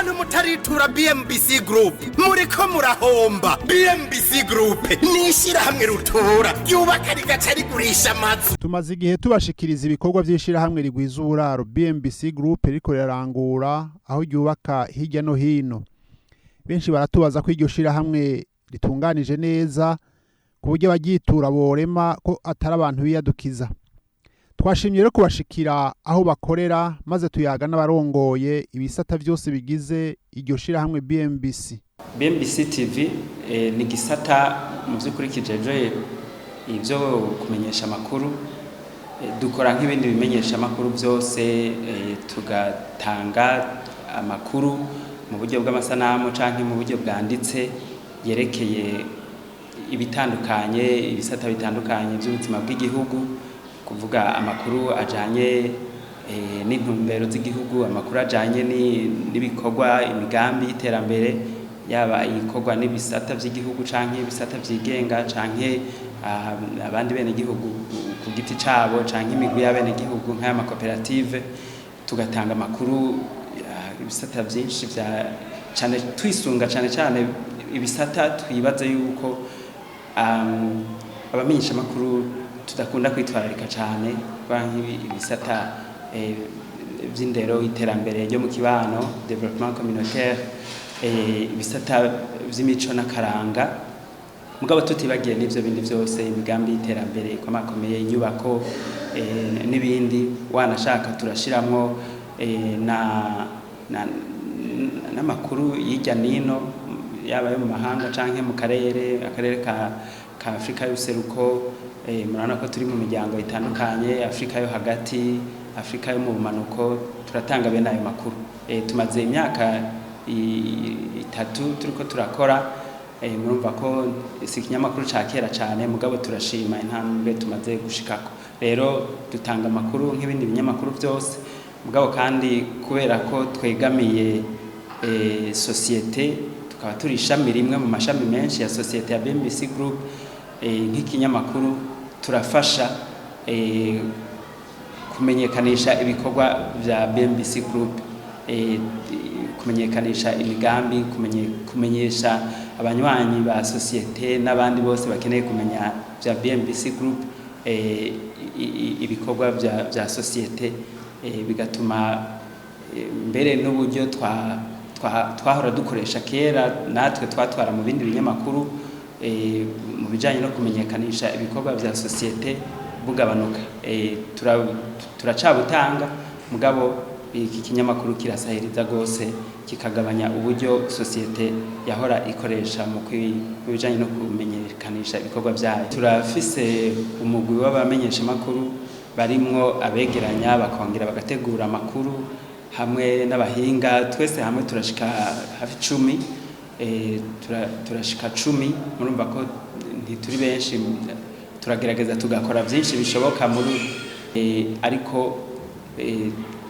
Bantu mutaritura BMBC Group, muriko murahomba. BMBC Group ni ishyirahamwe rutura ryubaka rigaca rigurisha amazu. Tumaze igihe tubashikiriza ibikorwa vy'ishirahamwe rigwiza uburaro BMBC Group ririko rirarangura, aho ryubaka hirya no hino. Benshi baratubaza ko iryo shirahamwe ritunganije neza ku buryo abaryitura borema ko atari abantu biyadukiza. Twashimye rero kubashikira aho bakorera, maze tuyaga n'abarongoye ibisata vyose bigize iryo shirahamwe BMBC. BMBC TV ni gisata mu by'ukuri kijejwe ibyo kumenyesha amakuru. Dukora nk'ibindi bimenyesha amakuru byose, tugatanga amakuru mu buryo bw'amasanamu canke mu buryo bwanditse yerekeye ibitandukanye, ibisata bitandukanye by'ubuzima bw'igihugu, kuvuga amakuru ajanye n'intumbero z'igihugu, amakuru ajanye n'ibikorwa, imigambi y'iterambere, yaba ikorwa n'ibisata by'igihugu canke ibisata vyigenga canke abandi bene gihugu ku giti cabo canke imigwi y'abene gihugu nk'ay'amakoperative. Tugatanga amakuru ibisata vyinshi vya cane, twisunga cane cane ibisata twibaza yuko abamenyesha amakuru tudakunda kwitwararika cane, nk'ibi ibisata vy'indero, iterambere ryo mu kibano, développement communautaire, ibisata vy'imico n'akaranga, mugabo tutibagiye n'ivyo bindi vyose, imigambi y'iterambere ikomakomeye, inyubako n'ibindi. Wanashaka turashiramwo na n'amakuru hirya nino, yaba ayo mu mahanga canke mu karere, akarere ka Afrika y'ubuseruko. Murabona ko turi mu miryango itandukanye, Afrika yo hagati, Afrika yo mu bumanuko. Turatanga bene ayo makuru. Tumaze imyaka 3 turiko turakora. Murumva ko si ikinyamakuru ca kera cane, mugabo turashima intambwe tumaze gushikako. Rero dutanga amakuru nk'ibindi binyamakuru byose, mugabo kandi kubera ko twegamiye société, tukaba turi ishami rimwe mu mashami menshi ya société ya BMBC Group, nk'ikinyamakuru turafasha kumenyekanisha ibikorwa vya BMBC Group, kumenyekanisha imigambi, kumenyesha abanywanyi ba société n'abandi bose bakeneye kumenya vya BMBC Group, ibikorwa vya société, bigatuma mbere n'uburyo twahora dukoresha kera natwe twatwara mu bindi binyamakuru mu bijanye no kumenyekanisha ibikorwa vya société bugabanuka. Turacabutanga, mugabo iki kinyamakuru kirasahiriza gose, kikagabanya uburyo société yahora ikoresha mu bijanye no kumenyekanisha ibikorwa vyayo. Turafise umugwi w'abamenyeshamakuru barimwo abegeranya bakongera bagategura amakuru hamwe n'abahinga. Twese hamwe turashika hafi 10, turashika 10. Murumva ko ntituri benshi, turagerageza tugakora byinshi bishoboka muri ariko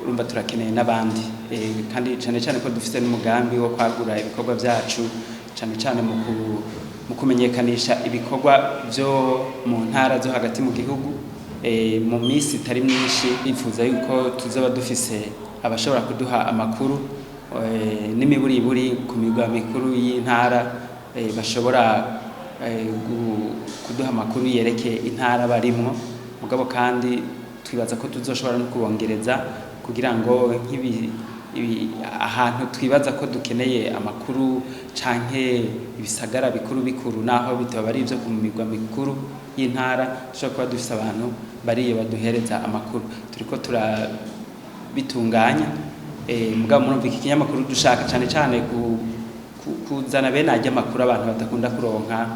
urumva turakeneye n'abandi, kandi cyane cyane ko dufite n'umugambi wo kwagura ibikorwa byacu, cyane cyane mu kumenyekanisha ibikorwa byo mu ntara zo hagati mu gihugu. Mu minsi itari myinshi bifuza yuko tuzaba dufise abashobora kuduha amakuru n'imiburiburi ku migwa mikuru y'intara, bashobora kuduha amakuru yerekeye intara barimwo. Mugabo kandi twibaza ko tuzoshobora no kubongereza kugira ngo nk'ibi ahantu twibaza ko dukeneye amakuru canke ibisagara bikuru bikuru, naho bitaba ari ivyo ku migwa mikuru y'intara, dushobora kuba dufise abantu bariyo baduhereza amakuru. Turiko turabitunganya. Mugabo murumva iki kinyamakuru dushaka cane cane kuzana bene arya amakuru abantu badakunda kuronka.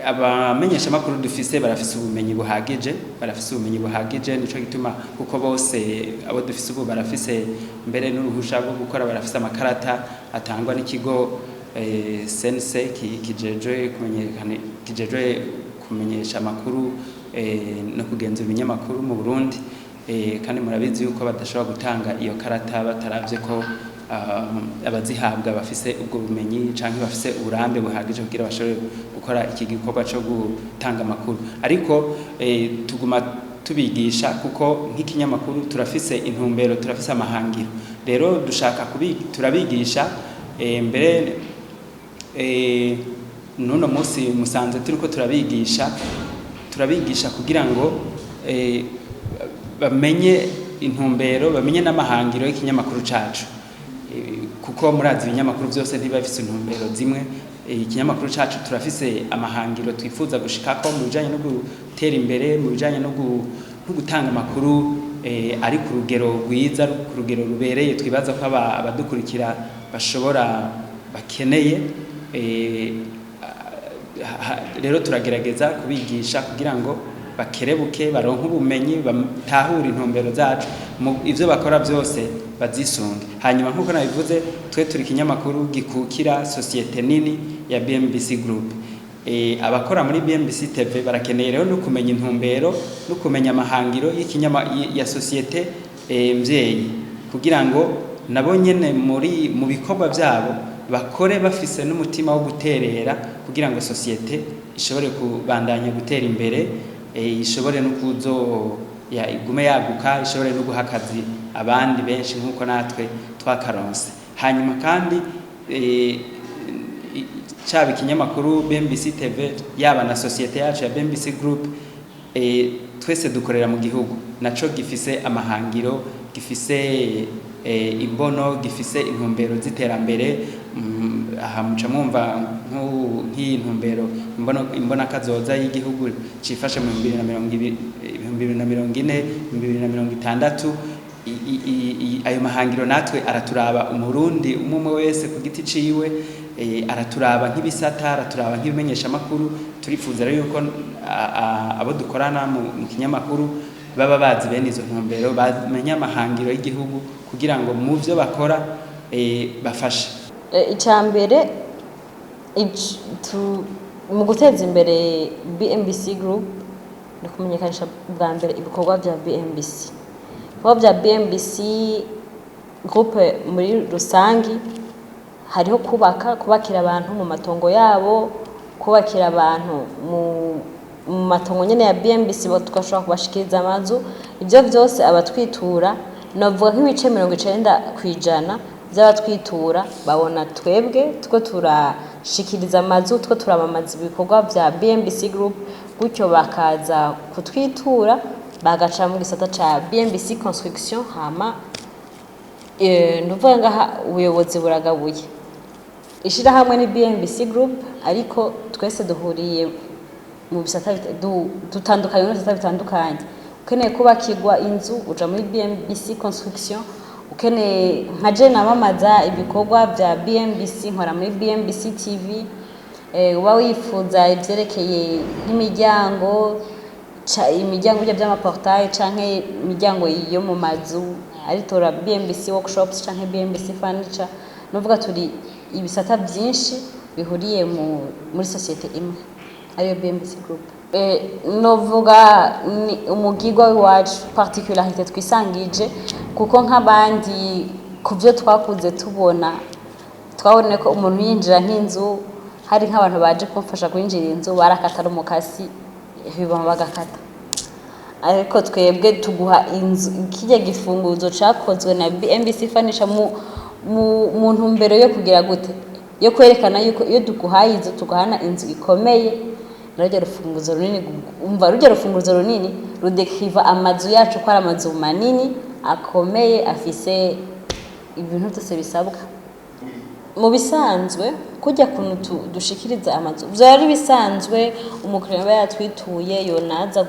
Abamenyesha amakuru dufise barafise ubumenyi buhagije, barafise ubumenyi buhagije. Nico gituma, kuko bose abo dufise ubu barafise mbere n'uruhusha rwo gukora, barafise amakarata atangwa n'ikigo CNC kijejwe kumenyekana, kijejwe kumenyesha amakuru no kugenzura ibinyamakuru mu Burundi. Kandi murabizi yuko badashobora gutanga iyo karata bataravye ko abazihabwa bafise ubwo bumenyi canke bafise uburambe buhagije kugira bashobore gukora iki gikorwa co gutanga amakuru. Ariko tuguma tubigisha, kuko nk'ikinyamakuru turafise intumbero, turafise amahangiro. Rero dushaka turabigisha. Mbere n'uno munsi musanze turiko turabigisha kugira ngo bamenye intumbero, bamenye n'amahangiro y'ikinyamakuru cacu. Kuko murazi ibinyamakuru byose ntibiba bifise intumbero zimwe. Ikinyamakuru cacu turafise amahangiro twifuza gushikako mu bijanye no gutera imbere, mu bijanye no gutanga amakuru ari ku rugero rwiza, ku rugero rubereye, twibaza ko abadukurikira bashobora bakeneye. Rero turagerageza kubigisha kugira ngo bakerebuke, baronke ubumenyi, batahure intumbero zacu, mu ivyo bakora byose bazisunge. Hanyuma nk'uko nabivuze, twe turi ikinyamakuru gikukira sosiyete nini ya BMBC Group. Abakora muri BMBC TV barakeneye rero no kumenya intumbero no kumenya amahangiro y'ikinyama ya sosiyete mvyeyi, kugira ngo nabo nyene mu bikorwa byabo bakore bafise n'umutima wo guterera, kugira ngo sosiyete ishobore kubandanya gutera imbere, ishobore no kuzo ya igume yaguka, ishobore no guha akazi abandi benshi nk'uko natwe twakaronse. Hanyuma kandi caba ikinyamakuru BMBC TV, yaba na sosiyete yacu ya BMBC Group, twese dukorera mu gihugu naco gifise amahangiro, gifise imbono, gifise intumbero z'iterambere. Aha muca mwumva nk'iyi ntumbero, imbona kazoza y'igihugu cifashe mu 2020, 2040, 2060. Ayo mahangiro natwe araturaba, umurundi umwe umwe wese ku giti ciwe, araturaba nk'ibisata, araturaba nk'ibimenyesha makuru. Turifuza rero yuko abo dukorana mu kinyamakuru baba bazi bene izo ntumbero, bamenya amahangiro y'igihugu, kugira ngo mu vyo bakora bafashe. Icya mbere mu guteza imbere BMBC Group ni kumenyekanisha bwa mbere ibikorwa bya BMBC. Ibikorwa bya BMBC Group muri rusangi hariho kubaka, kubakira abantu mu matongo yabo, kubakira abantu mu matongo nyene ya BMBC, tugashobora kubashikiriza amazu. Ibyo byose abatwitura, navuga nk'ibice 90% by'abatwitura babona twebwe two turashikiriza amazu, two turamamaza ibikorwa bya BMBC Group, gutyo bakaza kutwitura, bagaca mu gisata ca BMBC Construction. Hama nduvuga ngaha ubuyobozi buragabuye. Ishirahamwe ni BMBC Group, ariko twese duhuriye mu bisata dutandukanye, mu bisata bitandukanye. Ukeneye kubakirwa inzu uja muri BMBC Construction, ukeneye nka je namamaza ibikorwa bya BMBC nkora muri BMBC TV. Uba wifuza ivyerekeye nk'imiryango, imiryango bijya by'amaportail canke imiryango yo mu mazu, aritora BMBC Workshops canke BMBC Furniture. Nuvuga turi ibisata byinshi bihuriye muri sosiyete imwe ariyo BMBC Group. Novuga ni umugigwa w'iwacu, particularité twisangije, kuko nk'abandi ku byo twakuze tubona, twabonye ko umuntu yinjira nk'inzu, hari nk'abantu baje kumfasha kwinjira inzu, barakata n'umukasi bibama bagakata. Ariko twebwe tuguha inzu, kirya gifunguzo cakozwe na BMBC Furniture mu ntumbero yo kugira gute, yo kwerekana yuko iyo duguhaye inzu tuguhana inzu ikomeye. Rurya rufunguzo runini, umva rurya rufunguzo runini rudekiva amazu yacu ko ari amazu manini akomeye, afise ibintu byose bisabwa. Mu bisanzwe kujya kuntu dushikiriza amazu vyari bisanzwe, umukiriya aba yatwituye yonaza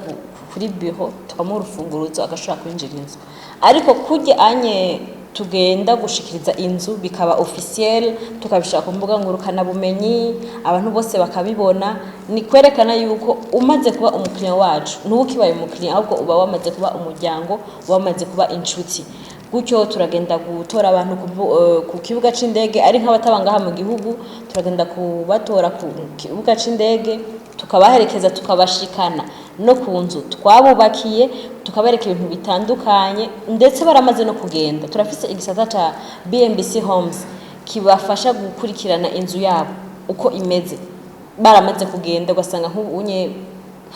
kuri biro tukamuha urufunguruzo agashobora kwinjira inzu. Ariko kurya anye tugenda gushikiriza inzu bikaba officiel, tukabishaka ku mbuga ngurukanabumenyi, abantu bose bakabibona, ni kwerekana yuko umaze kuba umukiriya wacu ntuba ukibaye umukiriya, ahubwo uba wamaze kuba umuryango, uba wamaze kuba inshuti. Gutyo turagenda gutora abantu ku kibuga c'indege, ari nk'abataba ngaha mu gihugu, turagenda kubatora ku kibuga c'indege, tukabaherekeza, tukabashikana no ku nzu twabubakiye, tukabereka ibintu bitandukanye, ndetse baramaze no kugenda. Turafise igisata ca BMBC Homes kibafasha gukurikirana inzu yabo uko imeze baramaze kugenda. Ugasanga nk'ubunye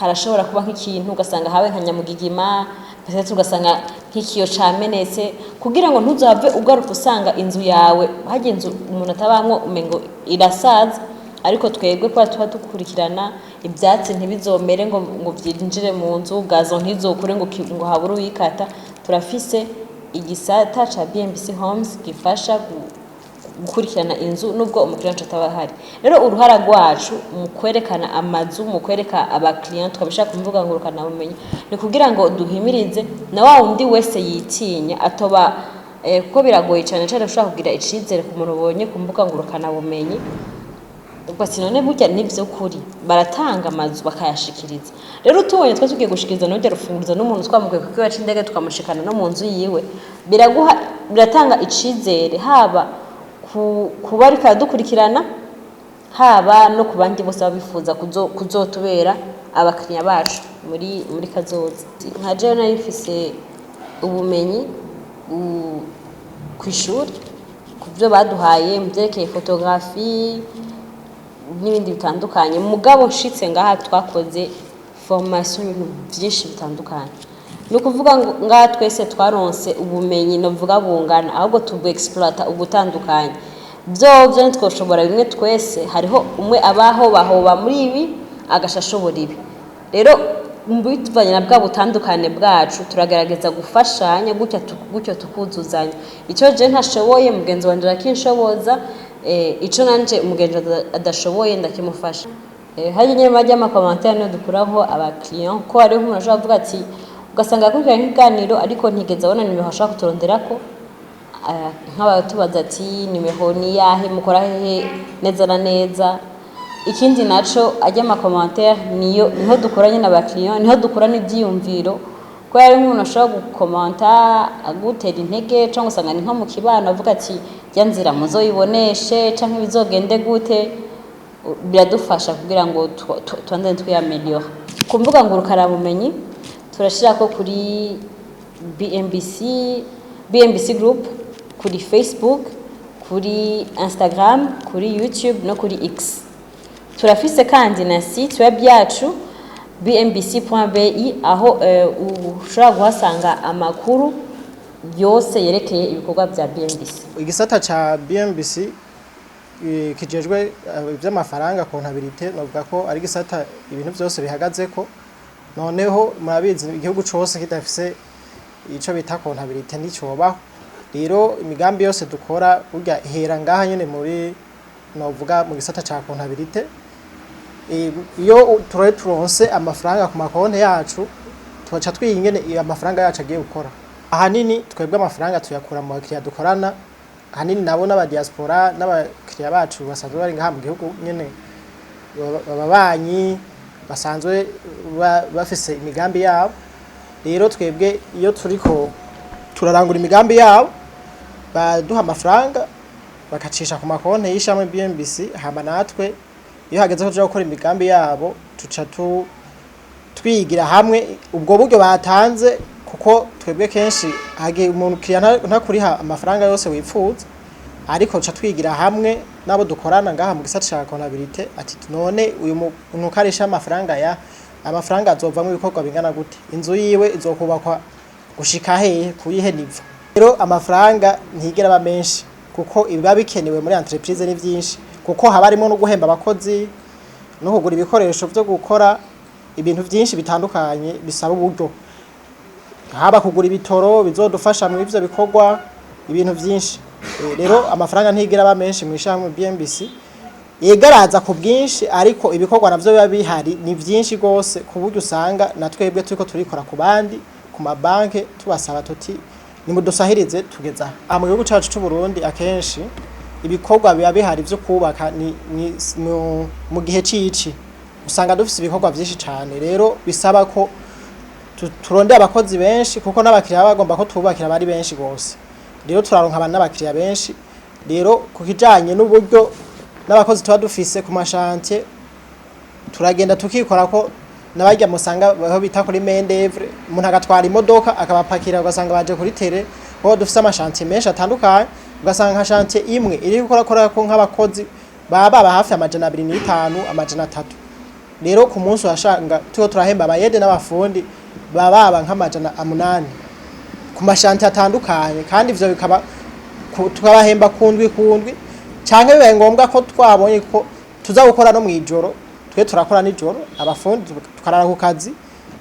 harashobora kuba nk'ikintu, ugasanga hawe nka nyamugigima, peut-être ugasanga Nk'ikiyo camenetse, kugira ngo ntuzave ugaruka usanga inzu yawe hajya inzu umuntu atabamwo umengo irasaza. Ariko twebwe kuba tuba dukurikirana ibyatsi ntibizomere ngo byinjire mu nzu, gazon ntizokure ngo habure uyikata. Turafise igisata ca BMBC Homes gifasha gukurikirana inzu nubwo umukiriya wacu ataba ahari. Rero uruhara rwacu mu kwerekana amazu, mu kwereka abakiriya, tukabishaka ku mbuga ngurukanabumenyi, ni kugira ngo duhimirize na wa wundi wese yitinya atoba, kuko biragoye cyane cyane ushobora kugira icizere ku muntu ubonye ku mbuga ngurukanabumenyi. Ubwo ati: "None burya nivyo kuri baratanga amazu bakayashikiriza?" Rero utubonye twe tugiye gushikiriza n'urya rufunguzo n'umuntu twamukuye ku kibuga c'indege, tukamushikana no mu nzu yiwe, biraguha, biratanga icizere haba ku bariko baradukurikirana, haba no ku bandi bose baba bifuza kuzotubera abakiriya bacu muri kazoza. Nka jewe nari mfise ubumenyi kw'ishuri, ku byo baduhaye mu byerekeye photographie n'ibindi bitandukanye. Mugabo nshitse ngaha twakoze formation y'ibintu byinshi bitandukanye. Ni ukuvuga ngo ngaha twese twaronse ubumenyi novuga bungana, ahubwo tubu exploita ugutandukanye. Byovyo ntitwoshobora bimwe twese. Hariho umwe abaho bahoba muri ibi, agasha ashobora ibi. Rero bivanye na bwa butandukane bwacu, turagerageza gufashanya gutya, gutyo tukuzuzanya. Icyo je ntashoboye, mugenzi wanje arakinshoboza. Ico nanje umugenzi adashoboye, ndakimufasha. Harya nyene majya ama commentaires niyo dukuraho abakiriya, ko hariho umuntu ashobora kuvuga ati, ugasanga akurikirana nk'ikiganiro ariko ntigeze abona nimero ashobora kuturonderako. Nk'abatubaza ati: "Nimero ni yahe? Mukora hehe neza na neza?" Ikindi naco, ajya ama commentaires niyo niho dukura nyine abakiriya, niho dukura n'ibyiyumviro, ko hari nk'umuntu ashobora gukomanta agutera intege, cyangwa usanga ni nko mu kibano avuga ati: "Jya nzira muzoyiboneshe canke bizogende gute." Biradufasha kugira ngo tubandanye twiyameliora. Ku mbuga ngurukanabumenyi turashirako kuri BMBC, BMBC Group, kuri Facebook, kuri Instagram, kuri YouTube no kuri X. Turafise kandi na site web yacu bmbc.bi, aho ushobora guhasanga amakuru yose yerekeye ibikorwa bya BMBC. Igisata ca BMBC kijejwe ivy'amafaranga, comptabilité, novuga ko ari igisata ibintu vyose bihagazeko. Noneho murabizi, igihugu cose kidafise ico bita comptabilité nticobaho. Rero imigambi yose dukora burya ihera ngaha nyene muri, novuga, mu gisata ca comptabilité. Iyo turoye turonse amafaranga ku makonti yacu, tubaca twiga ingene iyo amafaranga yacu agiye gukora. Ahanini twebwe amafaranga tuyakura mu bakiriya dukorana, ahanini nabo n'aba diaspora n'abakiriya bacu basanzwe bari ngaha mu gihugu nyene, ababanyi basanzwe bafise imigambi yabo. Rero twebwe iyo turiko turarangura imigambi yabo, baduha amafaranga bakacisha ku makonti y'ishami BMBC. Hama natwe iyo hageze ko tuja gukora imigambi yabo, tuca tu twigira hamwe ubwo buryo batanze, kuko twebwe kenshi hagiye umuntu kiriya ntakuriha amafaranga yose wipfuza, ariko tuca twigira hamwe n'abo dukorana ngaha mu gisata ca comptabilité ati: "None uyu muntu ukarisha amafaranga, ya amafaranga azovamwo ibikorwa bingana gute? Inzu yiwe izokubakwa gushika hehe, kuyihe niveau?" Rero amafaranga ntigera aba menshi, kuko ibiba bikenewe muri entreprise ni vyinshi, kuko haba harimo no guhemba abakozi no kugura ibikoresho vyo gukora ibintu vyinshi bitandukanye bisaba uburyo, haba kugura ibitoro bizodufasha mu ivyo bikorwa, ibintu vyinshi. Rero amafaranga ntigera aba menshi mu ishami BMBC. Yegaraza ku bwinshi, ariko ibikorwa navyo biba bihari ni vyinshi gose, ku buryo usanga na twebwe turiko turikora ku bandi, ku mabanke, tubasaba tuti: "Nimudusahirize tugeza aha." Mu gihugu cacu c'u Burundi, akenshi ibikorwa biba bihari vyo kubaka ni mu gihe cici usanga dufise ibikorwa vyinshi cane. Rero bisaba ko turondera abakozi benshi, kuko n'abakiriya baba bagomba ko tubakira bari benshi gose. Rero turaronka abantu n'abakiriya benshi. Rero ku kijanye n'uburyo n'abakozi tuba dufise ku ma chantiers, turagenda tukikora ko n'abarya musanga aho bita kuri main d'oeuvre, umuntu agatwara imodoka akabapakira, ugasanga baje kuri terrain, kuko dufise ama chantiers menshi atandukanye. Ugasanga nka chantier imwe iri gukora ko nk'abakozi baba baba hafi 250, 300. Rero ku munsi urashanga turiko turahemba abayede n'abafundi baba baba nk'800 ku. ku ma chantiers atandukanye, kandi ivyo bikaba tukabahemba kundwi kundwi, canke bibaye ngombwa ko twabonye ko tuza gukora no mw'ijoro, twe turakora nijoro, abafundi tukarara ku kazi,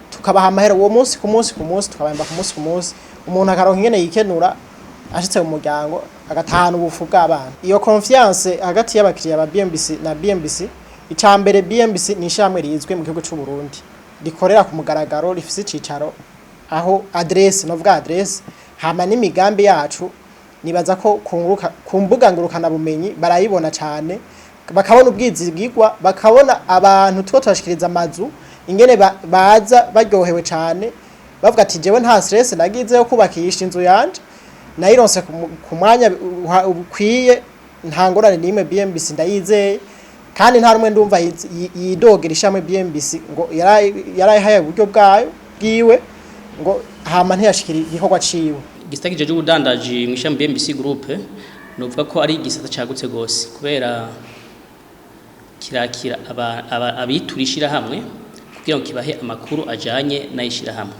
tukabaha amahera uwo munsi, ku munsi ku munsi, tukabahemba ku munsi ku munsi, umuntu akaronka ingene yikenura ashitse mu muryango, agatahana ubufu bw'abana. Iyo confiance hagati y'abakiriya ba BMBC na BMBC, icambere, BMBC ni ishyirahamwe rizwi mu gihugu c'u Burundi, rikorera ku mugaragaro, rifise icicaro aho adresse, novuga adresse, hama n'imigambi yacu nibaza ko kunguruka ku mbuga ngurukana bumenyi barayibona cyane, bakabona ubwizigirwa, bakabona abantu two turashikiriza amazu ingene baza baryohewe cyane, bavuga ati: "Jewe nta stress nagize yo kubakisha inzu yanje, nayironse ku mwanya ukwiye, nta ngorane n'imwe, BMBC ndayizeye." Kandi nta rumwe ndumva yidogera ishamwe BMBC ngo yarayihaye uburyo bwayo bwiwe, ngo hama ntiyashikira igikorwa ciwe. Igisata kijejwe ubudandaji mu ishami BMBC Group, novuga ko ari igisata cagutse gose, kubera kirakira abitura ishirahamwe kugira ngo kibahe amakuru ajanye n'ayishirahamwe,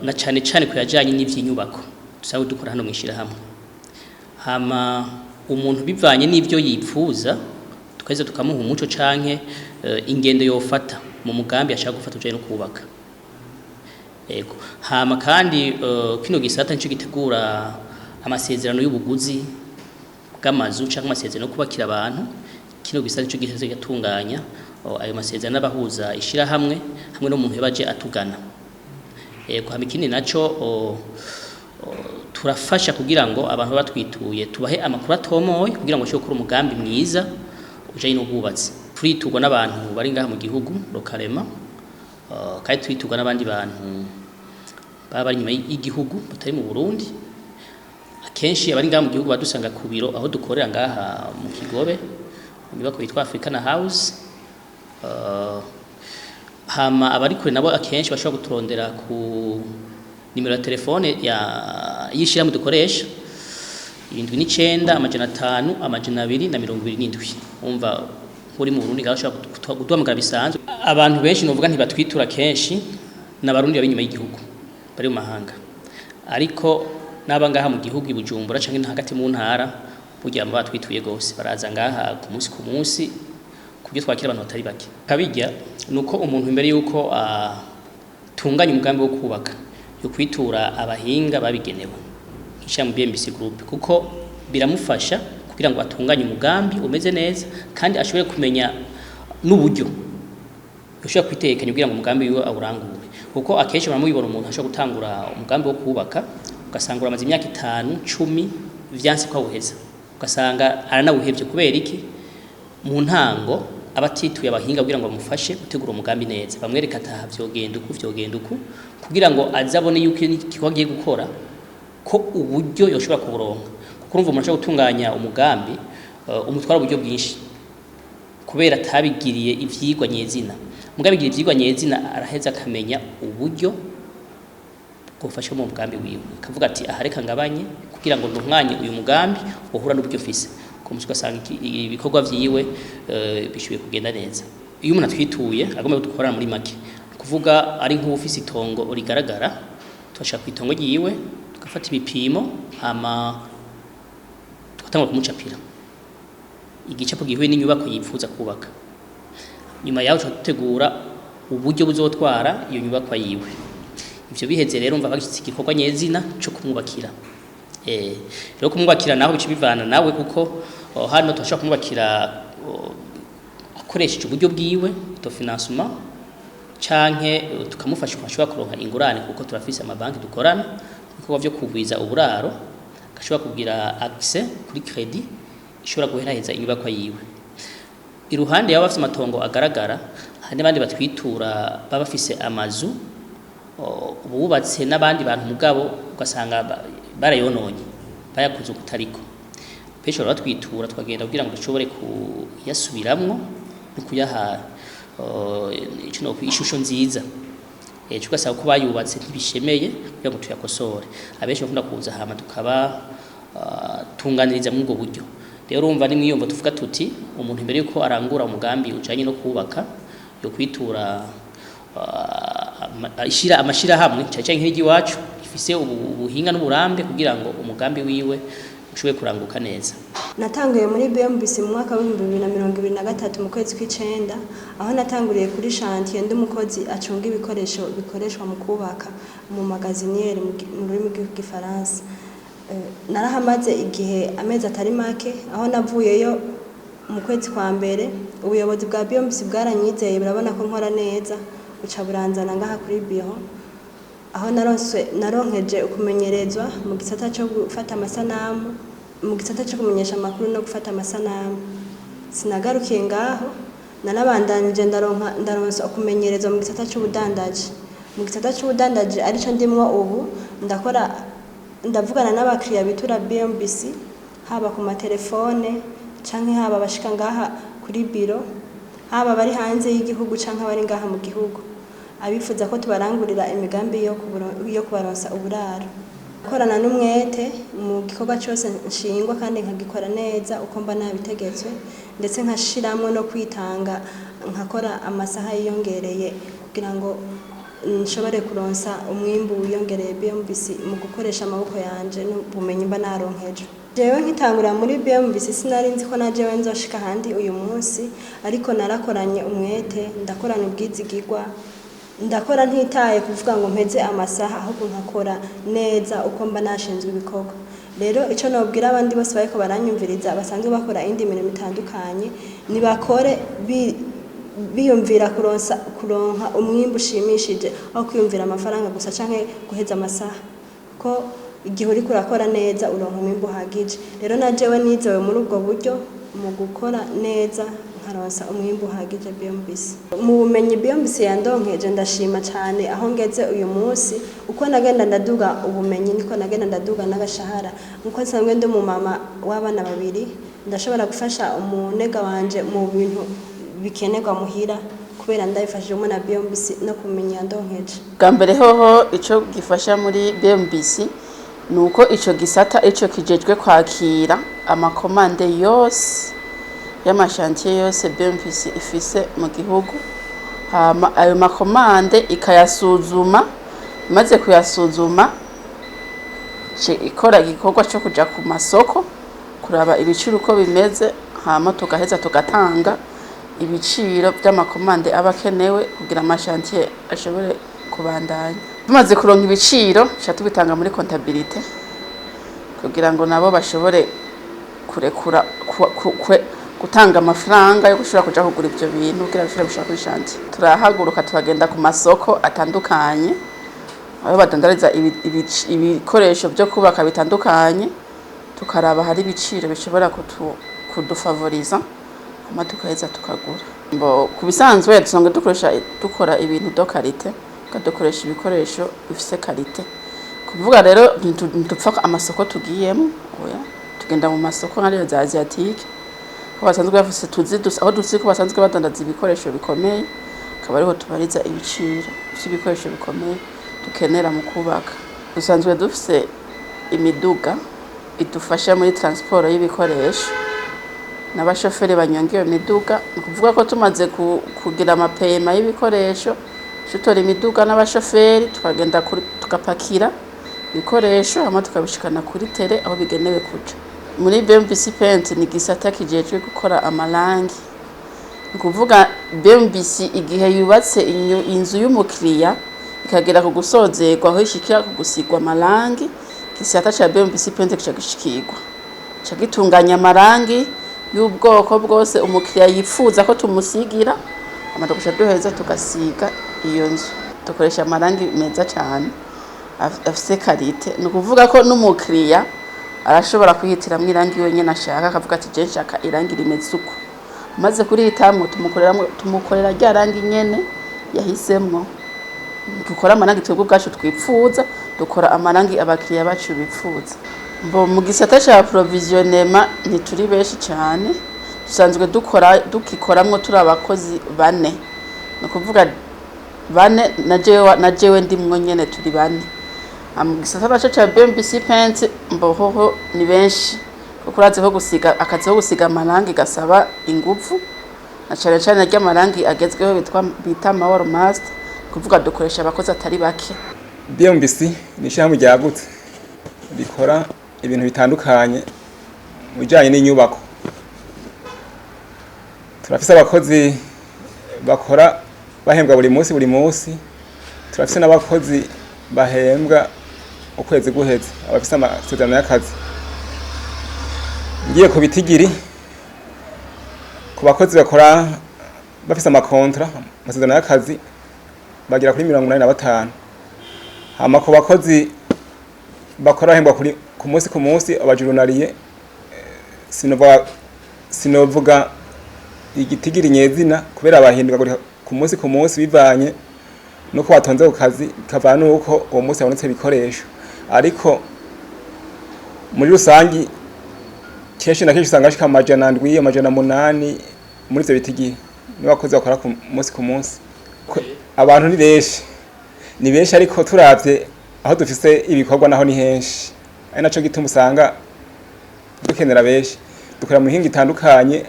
na cane cane ku yajanye n'ivy'inyubako dusanzwe dukora hano mu ishirahamwe. Hama umuntu bivanye n'ivyo yipfuza, tukaheza tukamuha umuco canke ingendo yofata mu mugambi ashaka gufata ujanye no kubaka. Ego. Hama kandi kino gisata nico gitegura amasezerano y'ubuguzi bw'amazu canke amasezerano yo kubakira abantu. Kino gisata nico giheze gatunganya ayo masezerano n'abahuza ishirahamwe hamwe n'umuntu yabaje atugana. Ego. Hama ikindi naco, turafasha kugira ngo abantu batwituye tubahe amakuru atomoye kugira ngo bashobore gukora umugambi mwiza ujanye n'ubwubatsi. Turiturwa n'abantu bari ngaha mu gihugu localement, kandi turiturwa n'abandi bantu baba bari inyuma y'igihugu batari mu Burundi. Akenshi abari ngaha mu gihugu badusanga ku biro aho dukorera ngaha mu Kigobe, mu nyubako yitwa Africana House. Hama abari kure nabo akenshi bashobora kuturondera ku nimero ya telefone ya y'ishirahamwe dukoresha, 79 500 227. Umva, uri mu Burundi ngaho ushobora kuduhamagara bisanzwe. Abantu benshi novuga ntibatwitura kenshi n'Abarundi bari inyuma y'igihugu, bari mu mahanga, ariko n'aba ngaha mu gihugu i Bujumbura canke no hagati mu ntara, burya bama batwituye gose, baraza ngaha ku munsi ku munsi, kubyo twakira abantu batari bake. Kabirya nuko umuntu imbere yuko atunganya umugambi wo kubaka, yo kwitura abahinga babigenewe nk'ishami BMBC Group, kuko biramufasha kugira ngo atunganye umugambi umeze neza, kandi ashobore kumenya n'uburyo ushobora kwitekanya kugira ngo umugambi wiwe awurangure. Kuko akenshi baramubibona, umuntu ashobora gutangura umugambi wo kubaka, ugasanga uramaze imyaka 5, 10, vyanse ko awuheza, ugasanga aranawuhevye. Kubera iki? Mu ntango aba atituye abahinga kugira ngo bamufashe gutegura umugambi neza, bamwereka ataha vyogenda uku, vyogenda uku, kugira ngo aze abone yuko igikorwa agiye gukora ko uburyo yoshobora kuburonka. Kuko urumva, umuntu ashobora gutunganya umugambi umutwara uburyo bwinshi kubera atabigiriye ivyigwa nyezina. Mugabe bigira ivyigwa nyezina, araheza akamenya uburyo bwofasha mu mugambi wiwe, akavuga ati: "Aha reka ngabanye kugira ngo ntunganye uyu mugambi uhura n'uburyo mfise." Ku munsi ugasanga ibikorwa vyiwe bishoboye kugenda neza. Iyo umuntu atwituye agomba dukorana, muri make kuvuga ari nk'ufise itongo rigaragara, tubashaka ku itongo ryiwe, tugafata ibipimo, hama tugatangura kumucapira igicapo gihuye n'inyubako yipfuza kubaka. Nyuma yaho tuca dutegura uburyo buzotwara iyo nyubakwa yiwe. Ivyo biheze rero, umva bagishitse igikorwa nyezina co kumwubakira. Rero kumwubakira naho bica bivana nawe, kuko hano turashobora kumwubakira akoresheje uburyo bwiwe, autofinancement, canke tukamufasha ukuntu ashobora kuronka ingurane, kuko turafise amabanki dukorana ibikorwa vyo kugwiza uburaro, agashobora kugira accès kuri crédit ishobora guheraheza inyubakwa yiwe. Iruhande y'abo bafise amatongo agaragara, hari n'abandi batwitura baba bafise amazu bubatse n'abandi bantu, mugabo ugasanga barayononye, bayakoze ukutariko. Benshi bahora batwitura, tukagenda kugira ngo dushobore kuyasubiramwo no kuyaha ico nokwita ishusho nziza. Tugasaba ko bayubatse ntibishemeye kugira ngo tuyakosore. Abenshi bakunda kuza, hama tukaba tunganiriza muri ubwo buryo. Rero urumva, ni mwiyumvo tuvuga tuti umuntu imbere yuko arangura umugambi ujanye no kubaka, yo kwitura ishira amashirahamwe, cyane cyane nk'iry'iwacu. afise ubuhinga n'uburambe kugira ngo umugambi wiwe ushobore kuranguka neza. Natanguye muri BMBC mu mwaka w'2023 mu kwezi kw'icenda, aho natanguriye kuri chantier ndi umukozi acunga ibikoresho bikoreshwa mu kubaka, mu magasinier mu rurimi rw'igifaransa. Narahamaze igihe amezi atari make, aho navuyeyo mu kwezi kwa mbere. Ubuyobozi bwa BMBC bwaranyizeye, burabona ko nkora neza, buca buranzana ngaha kuri biro, aho naronkeje ukumenyerezwa mu gisata cyo gufata amasanamu, mu gisata cyo kumenyesha amakuru no gufata amasanamu. Sinagarukiye ngaho, narabandanije ndaronsa ukumenyerezwa mu gisata cy'ubudandaji. Mu gisata cy'ubudandaji arico ndimwo ubu, ndakora, ndavugana n'abakiriya bitura BMBC, haba ku matelefone canke haba abashika ngaha kuri biro, haba abari hanze y'igihugu canke abari ngaha mu gihugu, abifuza ko tubarangurira imigambi yo kubaronsa uburaro. Korana n'umwete mu gikorwa cyose nshingwa kandi nkagikora neza uko mba nabitegetswe, ndetse nkashiramwo no kwitanga, nkakora amasaha yiyongereye kugira ngo nshobore kuronsa umwimbu wiyongereye BMBC mu gukoresha amaboko yanje n'ubumenyi mba naronkeje. Jewe nkitangurira muri BMBC sinari nzi ko na jewe nzoshika ahandi uyu munsi, ariko narakoranye umwete, ndakorana ubwizigirwa, ndakora ntitaye kuvuga ngo mpeze amasaha, ahubwo nkakora neza uko mba nashinzwe ibikorwa. Rero icyo nobwira abandi bose bariko baranyumviriza basanzwe bakora indi mirimo itandukanye, nibakore biyumvira kuronka umwimbu ushimishije, aho kwiyumvira amafaranga gusa canke guheza amasaha, kuko igihe uriko urakora neza uronka umwimbu uhagije. Rero na jewe nizewe muri ubwo buryo mu gukora neza nkaronsa umwimbu uhagije BMBC. Mu bumenyi BMBC yandonkeje ndashima cyane aho ngeze uyu munsi. Uko nagenda ndaduga ubumenyi niko nagenda ndaduga n'agashahara. Nkuko nsanzwe ndi umumama w'abana babiri, ndashobora gufasha umunega wanje mu bintu bikenerwa muhira, kubera ndabifashijwemo na BMBC no kumenya yandonkeje. Bwa mbere hoho ico gifasha muri BMBC ni uko ico gisata ico kijejwe kwakira amakomande yose y'amashantiye yose BMBC ifise mu gihugu, hama ayo makomande ikayasuzuma. Imaze kuyasuzuma, ikora igikorwa cyo kuja ku masoko kuraba ibiciro uko bimeze, hama tugaheza tugatanga ibiciro by'amakomande aba akenewe kugira amashantiye ashobore kubandanya. Tumaze kuronka ibiciro, tuca tubitanga muri comptabilité kugira ngo nabo bashobore kurekura gutanga amafaranga yo gushobora kuja kugura ivyo bintu kugira bishobore gushika kuri chantier. Turahaguruka tukagenda ku masoko atandukanye aho badandariza ibikoresho vyo kubaka bitandukanye, tukaraba hari ibiciro bishobora kudufavoriza, hama tugaheza tukagura. Mbo ku bisanzwe dusanzwe dukora ibintu de qualité, tugakoresha ibikoresho bifise qualité. Kuvuga rero ntidupfa amasoko tugiyemo, oya, tugenda mu masoko nk'ariya za asiatique ko basanzwe bafise tuzi aho duzi ko basanzwe badandaza ibikoresho bikomeye, akaba ariho tubariza ibiciro vy'ibikoresho bikomeye dukenera mu kubaka. Dusanzwe dufise imiduga idufasha muri transport y'ibikoresho n'abashoferi banyonga iyo miduga. Ni ukuvuga ko tumaze kugira amapema y'ibikoresho, tutora imiduga n'abashoferi, tukagenda tugapakira ibikoresho, hama tukabishikana kuri terrain aho bigenewe kuja. Muri BMBC Paint ni igisata kijejwe gukora amarangi. Ni ukuvuga BMBC igihe yubatse inzu y'umukiriya ikagera ku gusozerwa, aho ishikira ku gusigwa amarangi, igisata ca BMBC Paint kica gishikirwa, ca gitunganya amarangi y'ubwoko bwose umukiriya yifuza ko tumusigira, hama tugaca duheza tugasiga iyo nzu. Dukoresha amarangi meza cane afise qualité. Ni ukuvuga ko n'umukiriya arashobora kwihitiramwo irangi wenyene ashaka, akavuga ati: "Je nshaka irangi rimeze uku." Amaze kurihitamwo, tumukorera rya rangi nyene yahisemwo. Dukora amarangi twebwe ubwacu twipfuza, dukora amarangi abakiriya bacu bipfuza. Mbo mu gisata ca approvisionnement ntituri benshi cane, dusanzwe dukora dukikoramwo turi abakozi bane. Ni ukuvuga bane na jewe ndimwo nyene, turi bane. Mu gisata naco ca BMBC Paint mbohoho ni benshi, kuko urazi ko gusiga akazi ko gusiga amarangi gasaba inguvu, na cane cane ry'amarangi agezweho bitwa bita Mawar Master, kuvuga dukoresha abakozi atari bake. BMBC ni ishyirahamwe ryagutse rikora ibintu bitandukanye mu bijyanye n'inyubako. Turafise abakozi bakora bahembwa buri munsi buri munsi, turafise n'abakozi bahembwa ukwezi guheze, abafise amasezerano y'akazi. Ngiye ku bitigiri, ku bakozi bakora bafise amakontra, amasezerano y'akazi, bagera kuri 85. Hama ku bakozi bakora bahembwa ku munsi ku munsi, abajournalier, sinovuga igitigiri nyezina kubera bahindura ku munsi ku munsi bivanye nuko batonze ku kazi, bikavana nuko uwo munsi habonetse ibikoresho. Ariko muri rusangi kenshi na kenshi usanga hashika 700, 800 muri ivyo bitigiri n'abakozi bakora ku munsi ku munsi. Abantu ni benshi, ni benshi, ariko turavye aho dufise ibikorwa naho ni henshi, ari naco gituma usanga dukenera benshi. Dukorera mu mihingo itandukanye,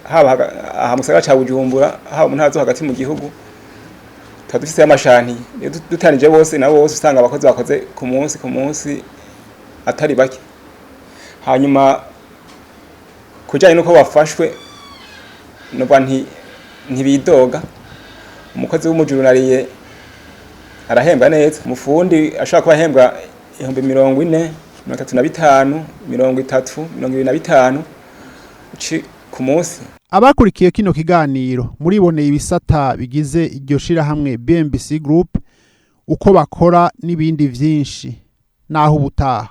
haba aha mu gisagara ca Bujumbura, haba mu ntara zo hagati mu gihugu, tuba dufise amashantiye. Iyo duteranije bose na bose, usanga abakozi bakoze ku munsi ku munsi atari bake. Hanyuma kujanye nuko bafashwe, novuga nti ntibidoga. Umukozi w'umujournalier arahembwa neza, umufundi ashobora kuba ahembwa 40,000, 35, 30, 25 ku munsi. Abakurikiye kino kiganiro muriboneye ibisata bigize iryo shirahamwe BMBC Group, uko bakora n'ibindi vyinshi. Naho ubutaha.